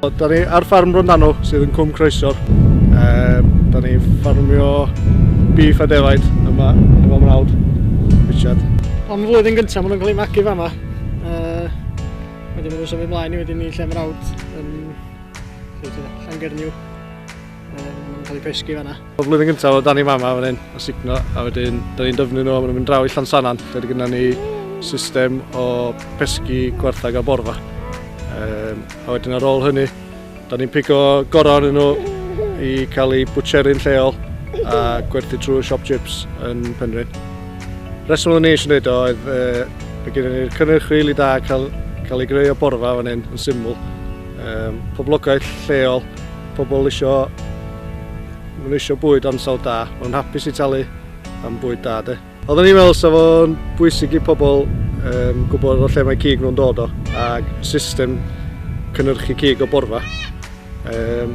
Da ni ar ffarm Rondano sydd yn Cwm Croesor. Um, da ni'n ffarmio beef a defaid yma efo mrawd, Richard. Am y flwyddyn gyntaf maen nhw'n cael eu magu fama. Uh, wedyn maen nhw'n symud mlaen i wedyn i lle mrawd yn Llangernyw. Um, maen nhw'n cael eu pesgi fanna. Y flwyddyn gyntaf oedd Danny Mama fan hyn a sugno a wedyn da ni'n dyfnu nhw a maen nhw'n mynd draw i Llansannan lle gyda ni system o pesgi gwarthag a borfa. Um, a wedyn ar ôl hynny, da ni'n pigo gorau ohonyn nhw i cael eu bwtcheru'n lleol a gwerthu trwy siop chips yn Penrhyn. Reswm oedden ni eisiau gwneud o oedd uh, mae gennym ni'r cynnyrch rili really da cael, cael ei greu o borfa fan hyn yn syml. Um, poblogaeth lleol, pobl isio, maen nhw eisiau bwyd ansawdd da, maen nhw'n hapus i talu am bwyd da de. Oedden ni'n meddwl sa fo'n bwysig i pobl um, gwybod o lle mae cig nhw'n dod o, ac system cynnyrchu cig o borfa. Um,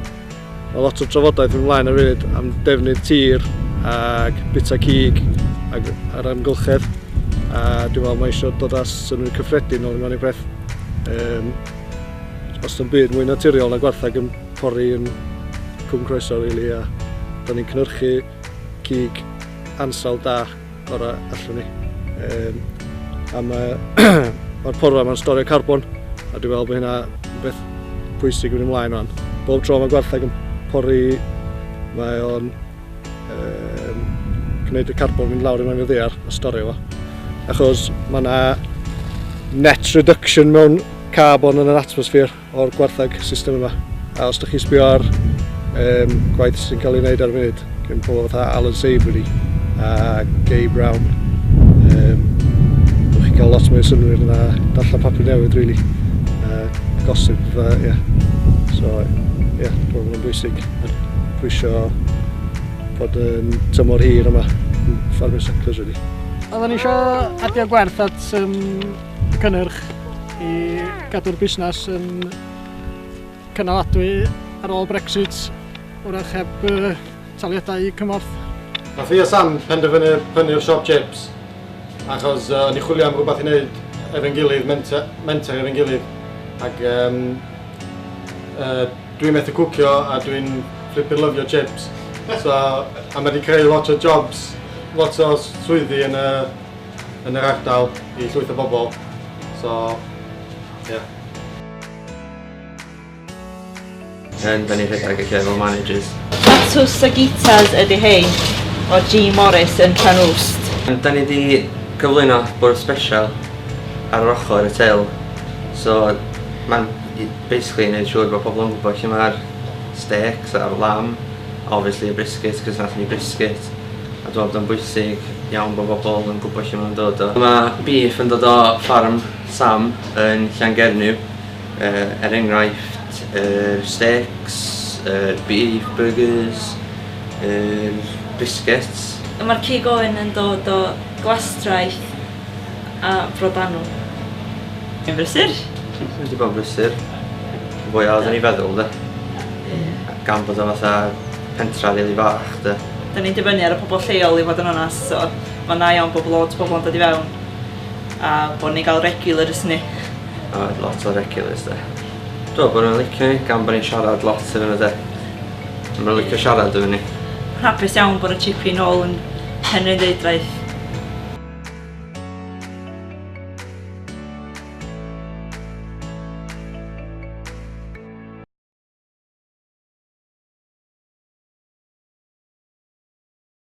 mae lot o trafodaeth yn ymlaen ar funud am defnydd tir ac bita cig ac ar amgylchedd. A dwi'n meddwl mae eisiau dod â synnwyr cyffredin nôl i mewn i'r peth. Um, os dim byd mwy naturiol na gwartheg yn pori yn Cwm Croeso, really, a da ni'n cynhyrchu cig ansawdd da gorau allwn ni. Um, a mae'r ma porfa ma'n storio carbon, a dwi'n meddwl bod hynna yn beth pwysig yn ymlaen rwan. Bob tro mae gwartheg yn pori, mae o'n um, gwneud y carbon mynd lawr i mewn i'r ddaear a storio fo. Achos mae yna net reduction mewn carbon yn yr atmosffer o'r gwartheg system yma. A os ydych chi'n sbio ar um, gwaith sy'n cael ei wneud ar y funud, gen pobl fatha Alan Savory a Gay Brown, um, ydych chi'n cael lot mwy o synnwyr na darllen papur newydd, really. Gossip, fatha, ie. Yeah. So, ie, yeah, dwi'n meddwl yn bwysig. Pwysio bod yn tymor hir yma, yn ffarmio sucklers, really. Oedden ni eisiau adio gwerth at um, cynnyrch i gadw'r busnes yn cynaladwy ar ôl Brexit, wrach heb uh, taliadau cymorth. Nath fi a Sam penderfynu prynu'r siop chips achos uh, o'n i chwilio am rhywbeth i wneud efo'n gilydd, menter, menter efo'n gilydd. Ac um, uh, dwi'n methu cwcio a dwi'n flippin' lyfio chips. So, a mae wedi creu lot o jobs, lot o swyddi yn y yn yr ardal i llwyth o bobl. So, ie. Yeah. Yn, da ni'n rhedeg y lle fel managers. Tatws a gitas ydy hein o G Morris yn Llanrwst. Da ni di gyflwyno bwrdd special ar yr ochr y til. So, mae'n basically neud siŵr bod pobl yn gwybod lle mae'r steaks a'r lamb, obviously y brisket, cos nath ni brisket. A dwi'n meddwl bod o'n bwysig iawn bod bobl yn gwybod lle maen nhw'n dod o. Mae beef yn dod o ffarm Sam yn Llangernyw, er enghraifft yr steaks, yr beef burgers, yr briskets. Mae'r cig oen yn dod o Glastraeth a Bro Danw. Yn brysur? Wedi bod yn brysur. Fwy o oedden ni feddwl, de. Gan bod o fatha pentra rili fach, de. Da ni'n dibynnu ar y pobl lleol i fod yn onast, so mae'n dda iawn bod loads o bobl yn dod i fewn a bod ni'n gael regulars ni. A lot o regulars, de. Dwi'n meddwl bod nhw'n licio ni, gan bod ni'n siarad lot efo nhw, de. Maen nhw'n licio siarad efo ni. Hapus iawn bod y chippy nôl yn Penrhyndeudraeth.